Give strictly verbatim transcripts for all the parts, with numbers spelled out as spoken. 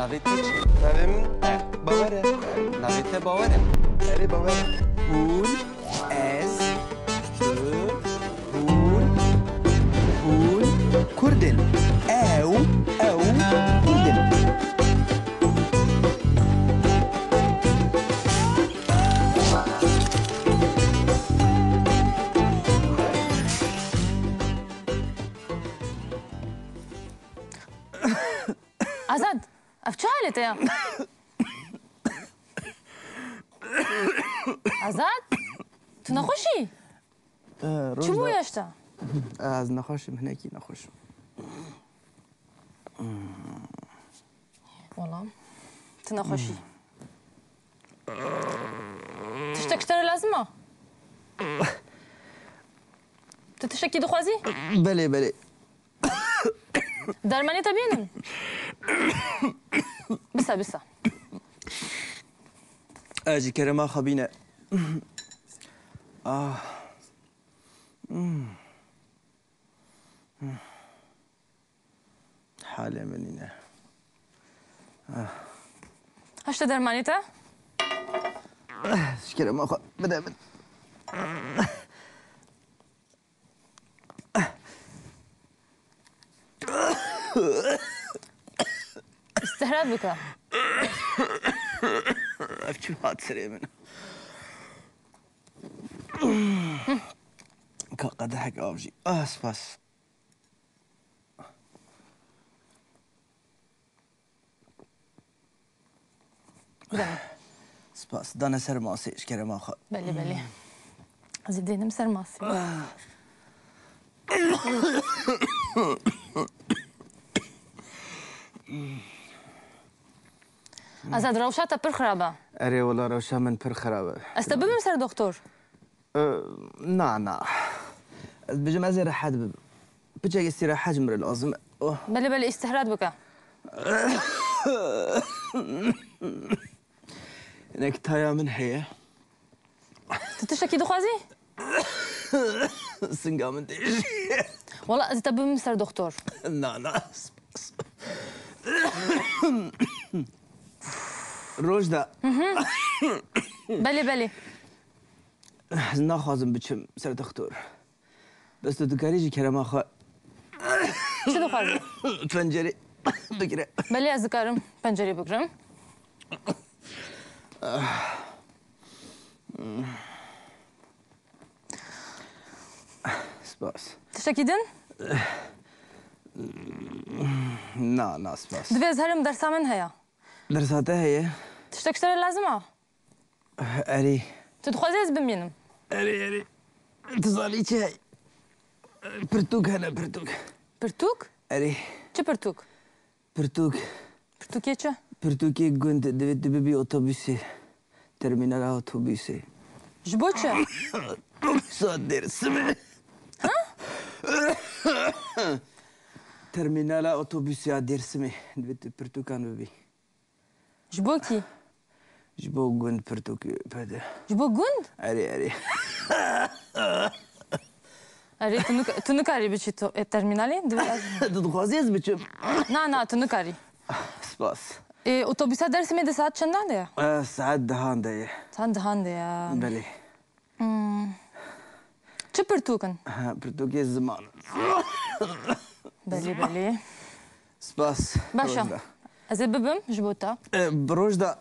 Navê te çi? Navê min Bawer e. Navê te Bawer e? Erê, Bawer e. Hûn, ez, tu, hûn, hûn Kurd in. Ew, ew Kurd in. Azad, ev çi halê te ya? Azad, tu nexweş î? Eh, Çi bû Rojda. Yaşta? Eh, ez nexweş im, hinekî nexweş im. Wala, tu nexweş î. Tiştek ji te re lazim e? Tu tiştekî dixwazî? Belê, belê. Dermanê te bînin? Bisa, bisa. Ez ji kerema xwe bîne. Ah. Hmm. Halê min nîne. Ah. Hişte dermanê te? Ji kerema xwe bide min. Îstihra bike. Ev çi hat serê min? Ka qedehek av jî. Ah, spas. Bidene. Spas. Dane ser masê, ji kerema xwe. Belê, belê. Ez ê dênim ser masê. Azad, rewşa te pir xirab e. Erê, wela rewşa min pir xirab e. Ez te bibim ser doktor? Ee, na, na. Ez dibêjim ez ê rehet bibim. Piçek îstîrehet ji min re lazim e. Oh. Belê, belê, îstihrat bike. Hinek taya min heye. Tu tiştekî dixwazî? Singa min tê jî. Wala ez ê te bibim ser doktor. Na, na. Rojda. Belê, belê. Ez naxwazim biçim ser doktor. Bes tu dikarî ji kerema xwe Çi dixwazî? Pencerê bigire. Belê, ez dikarim pencerê bigirim. Spas. Tiştekî din? Na, na, spas. Divê ez herim dersa min heye. Dersa te heye? Tiştek ji te re lazim e? Erê. Tu dixwazî ez bimînim? Erê, erê. Tu zanî çi heye? Pirtûk hene, pirtûk. Pirtûk? Erê. Çi pirtûk? Pirtûk. Pirtûkê çi? Pirtûkê gund, divê tu bibî otobusê. Termînala otobusê. Ji bo çi? Otobûsa Dêrsimê. Ha? Termînala otobusê ya Dêrsimê. Divê tu pirtûkan bibî. Ji bo kî? Ji bo gund pirtûk pede. Ji bo gund? Erê, erê. Erê, tu nik-, tu nikarî biçî to-, e, termînalê? Divê ez Tu dixwazî ez biçim? Na, na, tu nikarî. Spas. E, otobûsa Dêrsimê di saet çendan de ye? E, saet dehan de ye. Saet dehan de ye. Belê. Hmm. Çi pirtûk in? Ha, pirtûkê ziman. Belê, belê. Spas. Baş e. Rojda. Ez ê bibim ji bo te. E, bi Rojda.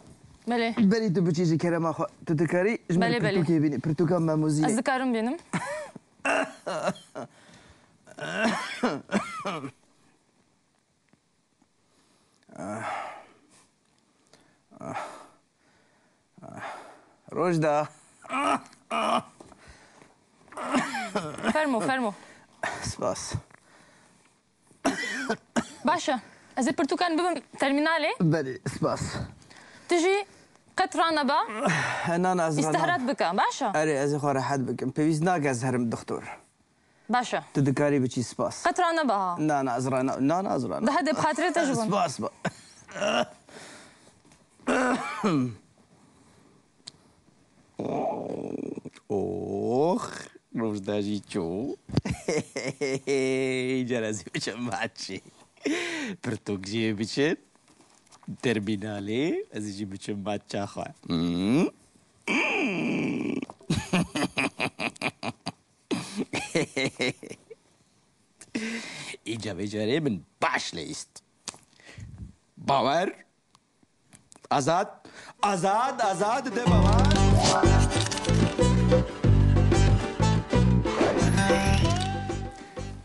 Belê. Berî tu biçî ji kerema xwe. Tu dikarî ji min Belê, belê. pirtûkê bînî. Pirtûka memûziyê. Ez dikarim bînim. Ah. Ah. Ah. Rojda. Fermo, fermo. Spas. Baş e. Ez ê pirtûkan bibim termînalê. Belê, spas. Tu jî qet ranebe. Na, na, ez rana- Îstihrat bike, baş e? Erê, ez ê xwe rehet bikim. Pêwîst nake ez herim doktor. Baş e. Tu dikarî biçî, spas. Qet rane biha. Na, na, ez rana-, na, na, ez rana. Daha de bi xatirê te ji bo. Spas, spas. Ox, Rojda jî çû. Îcar ez ê biçim maçî. Pirtûk jî biçin. termînalê, ez jî biçim maça xwe. Hmm. Îca vê carê min baş lê îst. Bawer. Azad. Azad, azad de bawer.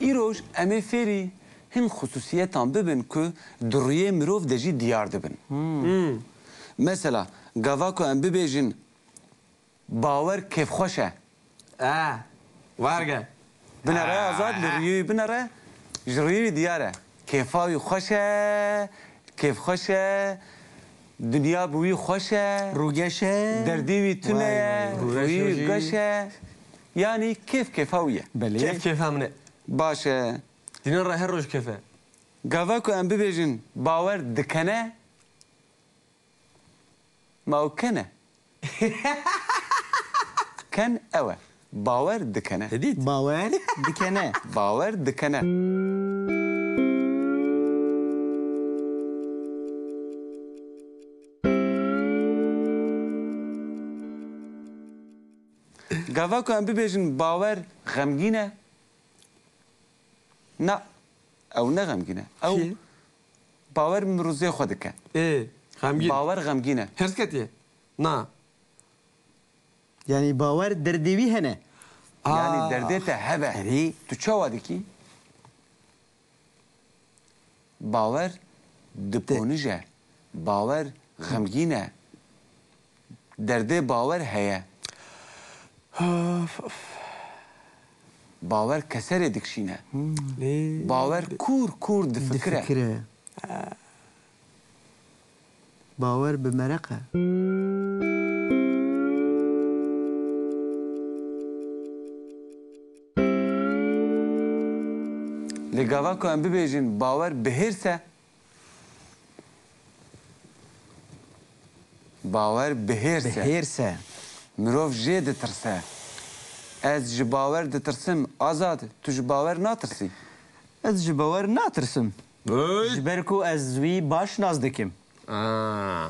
Îroj em ê fêrî hin xusûsiyetan bibin ku di rûyê mirov de jî diyar dibin. Hmm. Mesela, gava ku em bibêjin, Bawer kêfxweş e. Eh, werge. Binere Azad, li rûyê wî binere, ji rûyê wî diyar e. Kêfa wî xweş e, kêfxweş e, dinya bi wî xweş e. Rûgeş e. Derdê wî tune ye, vay, vay. Rûyê wî geş e. Yanî kêf kêfa wî ye. Belê. Kêf kêfa min e. Baş e. Dînan re her roj kêf e. Gava ku em bibêjin, bawer dikene, Ma ew ken e? Ken ew e. Bawer dikene. Te dît? Bawer dikene. Bawer dikene. Gava ku em bibêjin bawer xemgîn e. Na, ew ne xemgîn e. Ew Çi ye? Bawer mirozê xwe dike. Ê, xemgîn. Bawer xemgîn e. Hêrs ketiye? Na. Yanî bawer derdê wî hene. Yanî Ah. derdê te hebe. Erê. Tu çawa dikî? Bawer diponije. Bawer xemgîn e. Derdê bawer heye. Of, of. Bawer keserê dikişîne. Hmm. Lê Bawer kûr kûr difikire. Difikire. Bawer bi mereq e. Lê gava ku em bibêjin bawer bi hêrs e, Bawer bi hêrs e. Bi hêrs e. Mirov jê ditirse. Ez ji bawer ditirsim. Azad, tu ji bawer natirsî? Ez ji bawer natirsim. Hey! Ji ber ku ez wî baş nas dikim. Aa.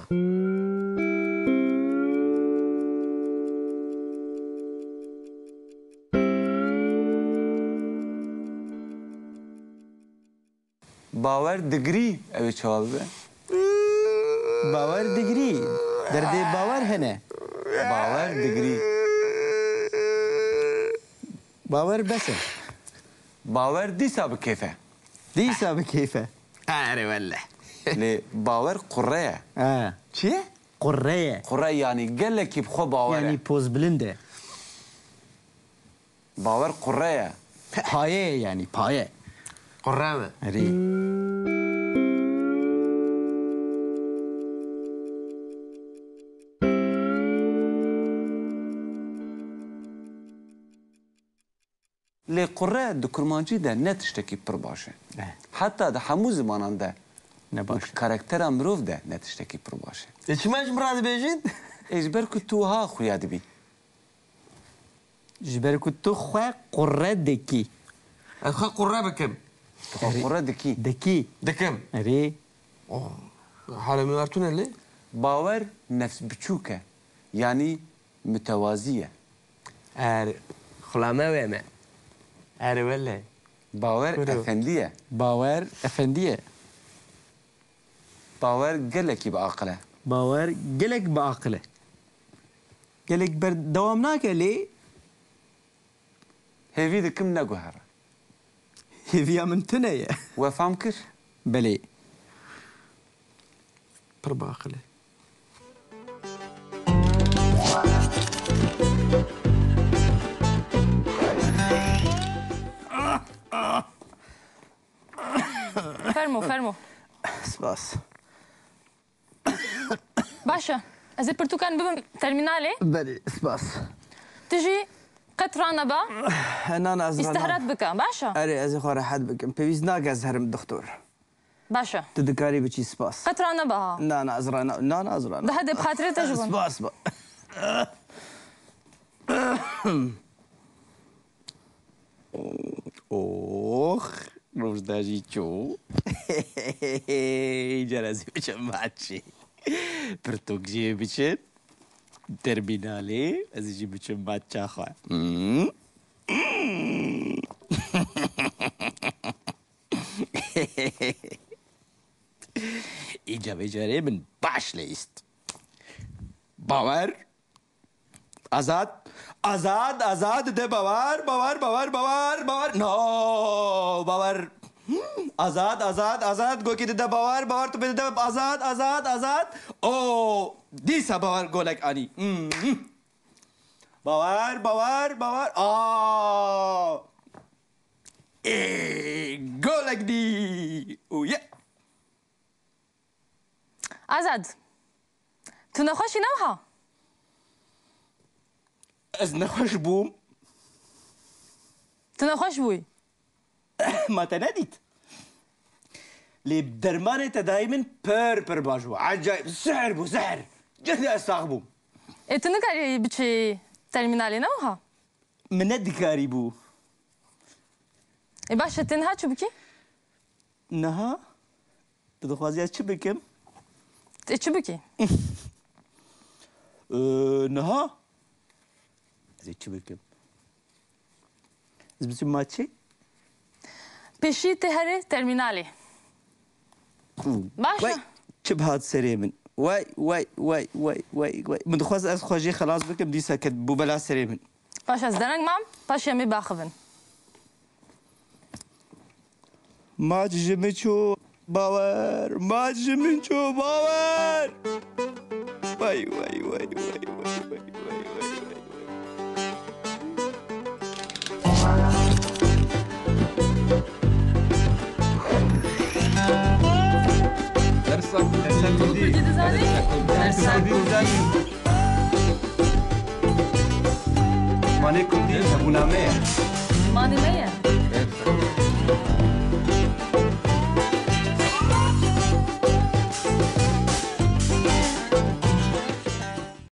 Bawer digirî, ew ê çawa bibe? Bawer digirî. Derdê bawer hene. Bawer digirî. Bawer bes e. Bawer dîsa bi kêf e. Dîsa bi kêf e. Erê wele. Lê bawer qurre ye. Ha. Çi ye? Qurre ye. Qurre yanî gelekî bi xwe bawer e. Yanî pozbilind e. Bawer qurre ye. Paye ye yanî, paye. Qurre mi? Erê. Lê qurre di kurmancî de ne tiştekî pir baş e. Eh. Heta di hemû zimanan de Ne baş e. Karaktera mirov de ne tiştekî pir baş e. Ê çima ji min re dibêjin? Ê ji ber ku tu wiha xuya dibî. Ji ber ku tu xwe qurre dikî. Ez xwe qurre bikim. Tu xwe Erê. Qurre dikî. Dikî. Dikim. Erê. Oh. Hala min wer tune lê? Bawer nefs biçûk e. Yanî mutewazî ye. Erê. Xulame wê me. Erê wele. Bawer Kuro. Efendî ye. Bawer efendî ye. Bawer gelekî bi aqil e. Bawer gelek bi aqil e. Gelek berdewam nake lê. Hêvî dikim neguhere. Hêviya min tune ye. We fam kir? Belê. Pir bi aqil e. Fermo, fermo. Spas. Baş e. Ez ê pirtûkan bibim termînalê. Belê, spas. Tu jî qet ranebe. Na, na, ez rana- Îstihrat bike, baş e? Erê, ez ê xwe rehet bikim. Pêwîst nake ez herim, doktor. Baş e. Tu dikarî biçî, spas. Qet ranebe ha. Na, na, ez rana-, na, na, ez rana- Daha de bi xatirê te ji bo. Spas, spas. Ox. Rojda jî çû. Îcar ez ê biçim maçê. Pirtûk jî biçin. Termînalê ez jî biçim maça xwe. Hmm. Îca vê carê min baş lê îst. Bawer. Azad. Azad, azad, de bawer, bawer, bawer, bawer, bawer. No, bawer. Azad, azad, azad. Gokê dide bawer, bawer, tu pê dide azad, azad, azad. O, dîsa bawer golek anî. Hmm. Bawer, bawer, bawer. Aa. Ê, golek dî. Û ye. Azad. Tu nexweş î ne wiha? Ez nexweş bûm. Tu nexweş bûyî? Ma te nedît? Lê dermanê te dayî min pir pir baş bû. Ecayîb. Sihr bû, sihr. Cihê ez sax bûm. Ê, tu nikarî biçî termînalê ne wiha? Min nedikarîbû. Ê, baş e, tu niha çi bikî? Niha? Tu dixwazî ez çi bikim? Tu çi bikî? Ee, niha? Ez ê çi bikim? Ez biçim maçê? Pêşî tê herê termînalê. Baş e. Way, çi bi hat serê min. Way, way, way, way, way, way. Min dixwest ez xwe jê xelas bikim, dîsa ket bû bela serê min. Baş e, ez dereng mam, paşê em ê biaxivin. Maç ji min çû bawer, maç ji min çû bawer. Vay, vay, vay. Dersa, dersa kurdî. Kurdî dizanî? Dersa kurdî dizanî. Zimanê kurdî hebûna me ye.